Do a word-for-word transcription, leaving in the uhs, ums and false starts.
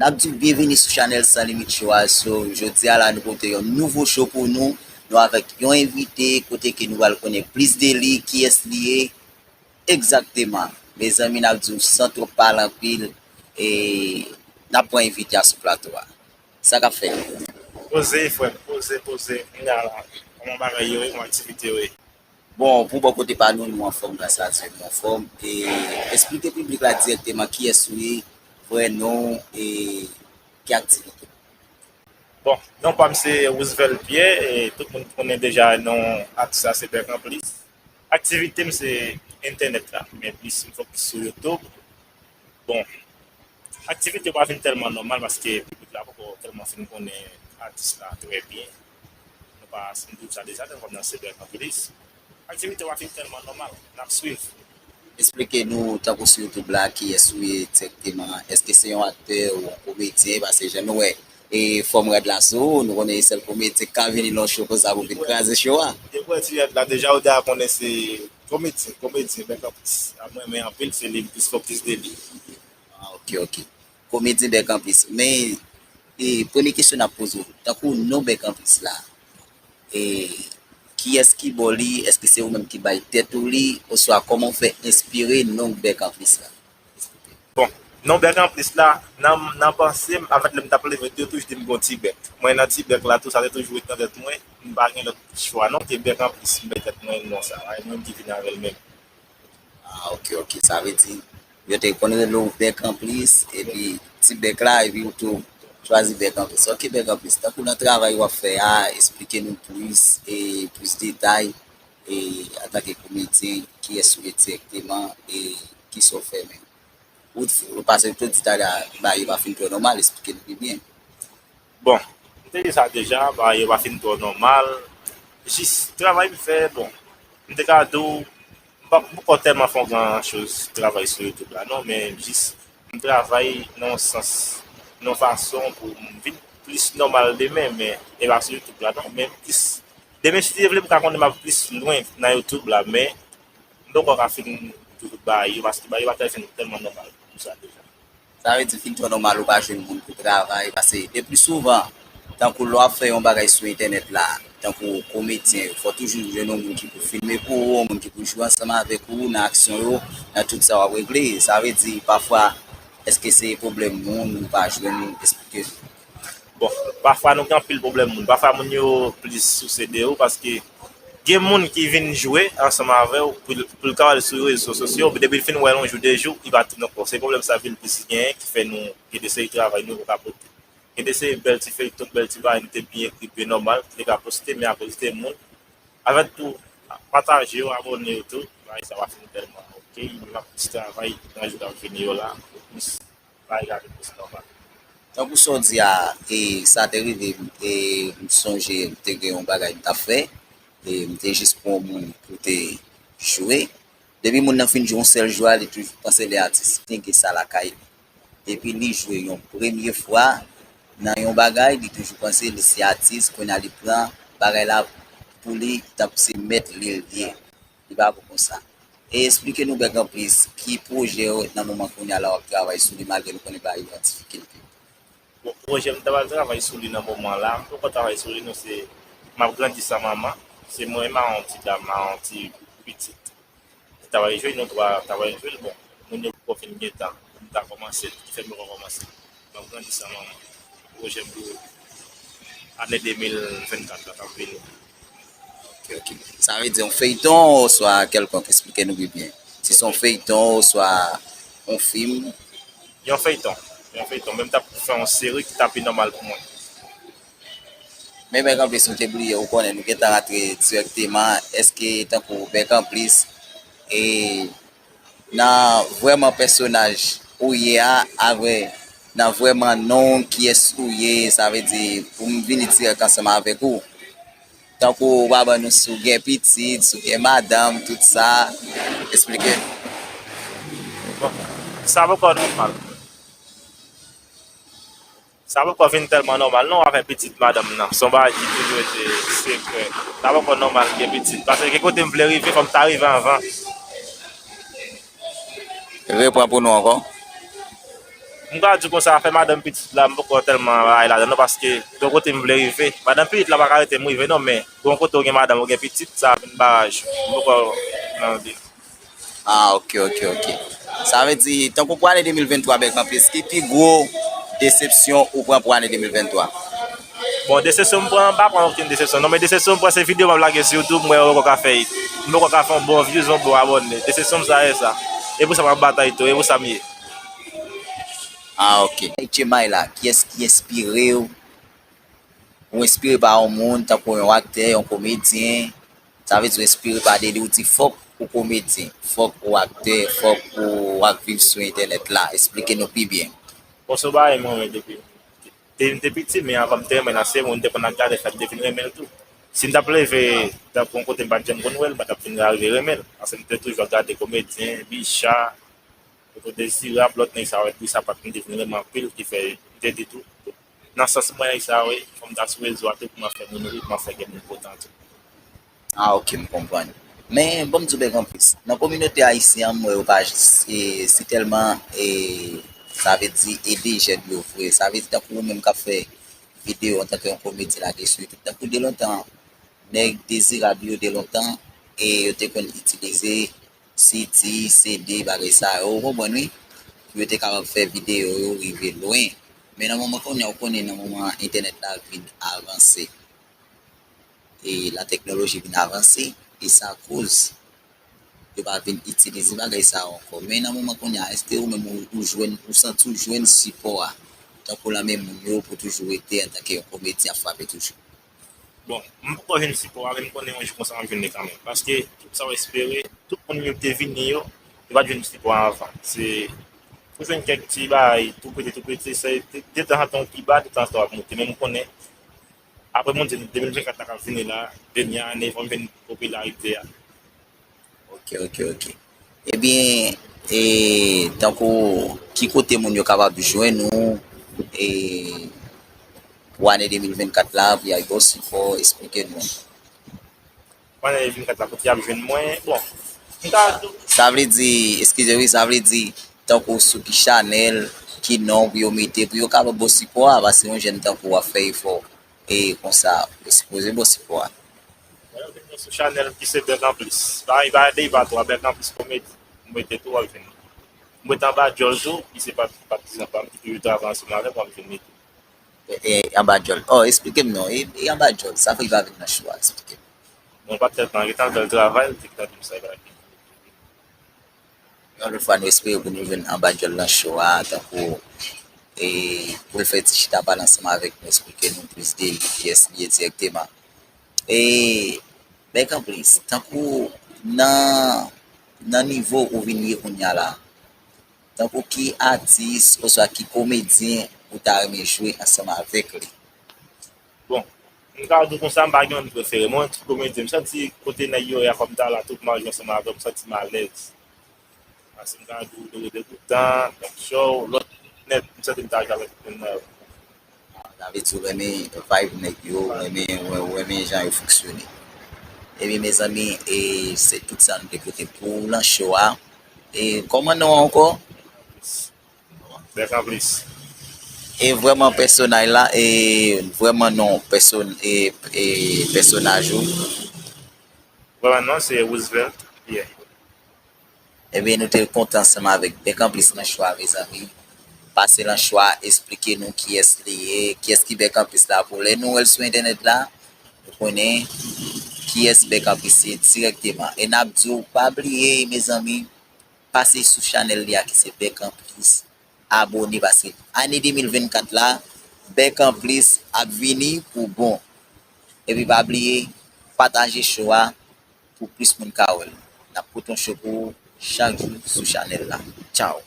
N ap di w byenvini sou chanèl San Limit Show a. So, jodi a la, nou pote yon nouvo show pou nou. Nou avèk yon envite, kote ke nou pral konnen plis de li, kiyès li ye egzakteman. Mezanmi, n ap di w san twòp pale anpil, e n ap pran envite a sou plato a. Sa k ap fèt? Poze, frè m, poze, poze. Kounye a la, kòman bagay yo ye, kòman aktivite yo ye? Bon, pou bò kote pa nou, nou anfòm, gras a Dye, nou anfòm. E esplike piblik la dirèkteman kiyès ou ye, vrè non w, e ki aktivite w. Bon, non pa m se Roosevelt Pierre, e tout moun konnen deja non atis la se Bèk Anplis. Aktivite m se entènèt la, men plis m fokis sou YouTube. Bon, aktivite yo pa vin tèlman nòmal paske piblik la poko tèlman fin konnen atis la trè byen. Nou pa, si m di w sa deja, nou kòmanse byen anplis. Aktivite yo pa vin tèlman nòmal, n ap swiv. Esplike nou, tankou sou YouTube la, kiyès ou ye egzakteman? Èske se yon aktè ou yon komedyen? Paske jan nou wè, e fòm rad la sou ou, nou konnen e sèl komedyen k ka vini nan show konsa pou vin kraze show a. Depi w wè ti rad la, deja ou deja konnen se komedyen, komedyen, Bèk Anplis. A mwen, men anpil, se li m plis fokis de li. Ah, ok, ok. Komedyen Bèk Anplis. Men, e, premye kesyon n ap poze w, tankou non Bèk Anplis la, e, kiyès ki ba w li? Èske se ou menm ki bay tèt ou li? Oswa kòman w fè enspire non Bèk Anplis la? Bon, non Bèk Anplis la, nan, nan panse m, anfèt, lè m t ap leve, yo toujou di m gon ti bèk. Mwen, nan ti bèk la, tou sa te toujou ret nan tèt mwen. M pa gen lòt chwa, non, ke Bèk Anplis, m bay tèt mwen non sa. E mwen menm ki vin avè l menm. Ah, ok, ok. Sa vle di, yo te konn rele w Bèk Anplis, epi ti bèk la, epi ou tou chwazi Bèk Anplis. Ok, Bèk Anplis. Tankou nan travay w ap fè a, esplike nou plis, e plis detay, e antanke komedyen, kiyès ou ye dirèkteman, e kisa w fè menm. Ou, ou pase tout detay la, bagay yo pa fin twò nòmal, esplike nou pi byen. Bon, m te di sa deja, bagay yo pa fin twò nòmal. Jis travay m fè, bon, m te ka di w, m pa, m poko tèlman fè yon gran choz travay sou YouTube la, non, men jis m travay nan yon sans, nan yon fason pou m vin plis nòmal demen, men e pa sou YouTube la, non, men plis demen, si Dye vle, m ka konnen m ap plis lwen nan YouTube la, men m poko ka fin di tout bagay yo, paske bagay yo pa tèl fin tèlman nòmal pou sa deja. Sa vle di fin twò nòmal ou pa jwenn moun pou travay, paske le pli souvan, tankou lè w ap fè yon bagay sou entènèt la, tankou komedyen, fò toujou jwenn yon moun ki pou filme pou ou, yon moun ki pou jwe ansanm avèk ou nan aksyon yo, nan tout sa w ap regle. Sa vle di, pafwa, èske se pwoblèm moun ou pa jwenn moun? Esplike nou. Bon, pafwa nou gen anpil pwoblèm moun. Pafwa moun yo plis souse de ou paske gen moun ki vin jwe ansanm avè w pou l, pou l ka al sou rezo sosyo, depi l fin wè l yon jou, de jou, li pa tounen ankò. Se pwoblèm sa vin plis genyen ki fè nou gen de seri travay nou poko ka pote. Gen de seri bèl ti feyton, bèl ti bagay nou te byen ekri, byen nòmal, ki te ka poste, men akoz de moun, avèk tou, pataje yo, abòne yo tou, bagay sa pa fin tèlman ok, men n ap plis travay nan jou k ap vini yo la, pou plis bagay gade plis nòmal. Tankou sa w di a, e, sa te rive m, e, m sonje m te gen yon bagay m t ap fè, e, m te jis pran yon moun pou te jwe. Depi moun nan fin jwe yon sèl jou a, li toujou panse li atis, li gen sa lakay li. Depi li jwe yon premye fwa nan yon bagay, li toujou panse li se atis, kounye a li pran bagay la pou li, tankou se mèt li l ye. Li pa bon konsa. E esplike nou Bèk Anplis, ki pwojè w nan moman kounye a la w ap travay sou li, malgre nou konnen bagay yo an difikilte? Bon, pwojè m ta pral travay sou li nan moman la, m poko travay sou li non, se m ap grandi san manman, se mwen, m a yon ti dam, m a yon ti pitit. Travay jwe, nou twa travay jwe, bon, moun yo poko fin gen tan pou m ta kòmanse l, ki fè m poko kòmanse. M ap grandi san manman. Pwojè m pou ane de mil vennkat la k ap vini. Ok, ok. Sa vle di yon feyton oswa kèlkonk? Esplike nou pi byen. Si se yon feyton oswa yon fim. Yon feyton. Yon feyton. Men m t ap fè yon seri ki ta pi nòmal pou mwen. Men Bèk Anplis, nou te bliye, ou konnen nou gentan rantre dirèkteman. Èske tankou Bèk Anplis, e nan vrèman pèsonaj ou ye a, avè nan vrèman non kiyès ou ye, sa vle di pou m vini dirèk ansanm avèk ou. Tankou ou pa ban nou si w gen pitit, si w gen madanm, tout sa, esplike nou. Bon, sa poko nòmal. Sa poko vin tèlman nòmal non, avèk pitit madanm nan. Se yon bagay ki toujou rete sekrè. Sa poko nòmal gen pitit. Paske gen kote m vle rive, fò m ta rive anvan. Repran pou nou ankò. M ka di w konsa, afè madanm pitit la, m poko tèlman rayi ladan non, paske gen kote m vle rive. Madanm pitit la pa ka rete m rive non, men gen kote w gen madanm, ou gen pitit, sa vin baraj. M poko nan de. Ah, ok, ok, ok. Sa vle di, tankou pou ane de mil venntwa, Bèk Anplis, ki pi gwo desepsyon ou pran pou ane de mil venntwa? Bon, desepsyon m pran, m pa pran okenn desepsyon non, men desepsyon m pran se videyo m ap lage sou YouTube, m wè yo poko ka fè it. M poko ka fè yon bon views, yon bon abòne. Desepsyon m sa e sa. E pou sa m ap batay tou, e pou sa m ye. Ah, ok. Etche May la, kiyès ki enspire w? Ou enspire pa yon moun, tankou yon aktè, yon komedyen? Sa vle di ou enspire pa de li, ou di fòk ou komedyen, fòk ou aktè, fòk ou ap viv sou entènèt la. Esplike nou pi byen. Bon, se yon bagay mwen renmen depi te, te piti, men anvan m te renmen nan serye, mwen te konn ap gade, fè m te vin renmen l tou. Si m t ap leve tankou yon kote m pa t janm konn wè l, mwen t ap vin arive renmen l. Paske m te toujou ap gade komedyen, Bicha, Toto Dezirab, lòt nèg sa yo, Idrissa Pat, m te vin renmen anpil, ki fè m te di tou, nan sans mwen nèg sa yo, fò m ta sou rezo a tou pou mwen fè moun ri, pou mwen fè gen moun kontan tou. Ah, ok, m konprann. Men, bon, m di w Bèk Anplis. Nan kominote ayisyen an, m wè yo pa jis, e, si tèlman, e, sa vle di, ede jèn yo vre. Sa vle di, tankou ou menm k ap fè videyo antanke yon komedyen lage sou YouTube. Tankou de lontan, nèg Dezirab yo de lontan, e yo te konn itilize C D, C D, bagay sa yo, ou konprann wi, pou yo te kapab fè videyo yo rive lwen. Men nan moman kounye a, ou konnen nan moman an, entènèt la vin avanse. E lateknoloji vin avanse, e sa koz yo pa vin itilize bagay sa yo ankò. Men nan moman kounye a, èske ou menm ou, ou jwenn, ou santi w jwenn sipò a, tankou nan men moun yo pou toujou rete antanke yon komedyen ap frape toujou? Bon, m poko jwenn sipò a, men m konnen yon jou konsa m ap jwenn li kanmenm. Paske tout sa w espere, tout moun yo te vini yo, yo pa t jwenn sipò a anvan. Se, ou jwenn kèk ti bagay tou piti, tou piti, se de, detanzantan w pi ba, detanzantan w ap monte. Men m konnen, apre Bondye, de mil vennkat la k ap vini la, dènye ane, fò m jwenn popilarite a. Ok, ok, ok. Ebyen, e, tankou, ki kote moun yo kapab jwenn ou, e, pou ane de mil vennkat la, pou y al ba w sipò, esplike nou. Pou ane de mil vennkat la, kote y ap jwenn mwen, bon, m ka di w. Sa vle di, eskize wi, sa vle di, tankou sou ki chanèl, ki non pou yo mete, pou yo kapab ba w sipò a, paske yon jèn tankou w ap fè efò, e konsa, yo sipoze ba w sipò a. Mwen vin sou chanèl ki se Bèk Anplis. Pa, pa de pa twa, Bèk Anplis Komedi. M mete tou, w ap jwenn. M mete anba djòl tou, ki se pa, patizan pa m, ki toujou travay ansanm avè m, w ap jwenn li tou. E, e, anba djòl. Oh, esplike m non. E, e anba djòl. Sa fè li pa vin nan show a, esplike m. Bon, pa tèt nan, gentan fè l travay, li te gentan di m sa, li pa vin. Yon lòt fwa, nou espere pou nou jwenn anba djòl nan show a, tankou, e, pou l fè ti chita pale ansanm avèk nou, esplike nou plis de li, kiyès li ye dirèkteman. E, Bèk Anplis, tankou nan, nan nivo ou vin ye kounye a la, tankou ki atis oswa ki komedyen ou ta renmen jwe ansanm avèk li? Bon, m ka di w konsa, m pa gen yon prefere. Mwen, tout komedyen, m santi kote nèg yo ye a, fò m ta la, tout m al jwe ansanm avè yo, m santi m alèz. Paske m ka di w, Doro Degoutan, Talk Show, lòt nèt, m santi m ta jwe avèk moun nan yo. Sa vle di ou renmen vibe nèg yo, ou renmen, ou renmen jan yo fonksyone. Ebyen, mezanmi, e se tout sa nou te pote pou w nan show a. E kòman non an ankò? Bèk Anplis. E vrèman pèsonaj la, e vrèman non pèson, e, e pèsonaj ou? Vrèman non, se Roosevelt Pierre. Ebyen, nou te kontan ansanm avèk Bèk Anplis nan show a, mezanmi. Pase nan show a, esplike nou kiyès li ye, kiyès ki Bèk Anplis la. Pou lè nou wè l sou entènèt la, nou konnen kiyès Bèk Anplis ye dirèkteman. E n ap di w, pa bliye, mezanmi, pase sou chanèl li a ki se Bèk Anplis. Abòne, paske ane de mil vennkat la, Bèk Anplis ap vini pou bon. Epi pa bliye, pataje show a pou plis moun ka wè l. N ap pote yon show pou ou chak jou sou chanèl la. Tchaw!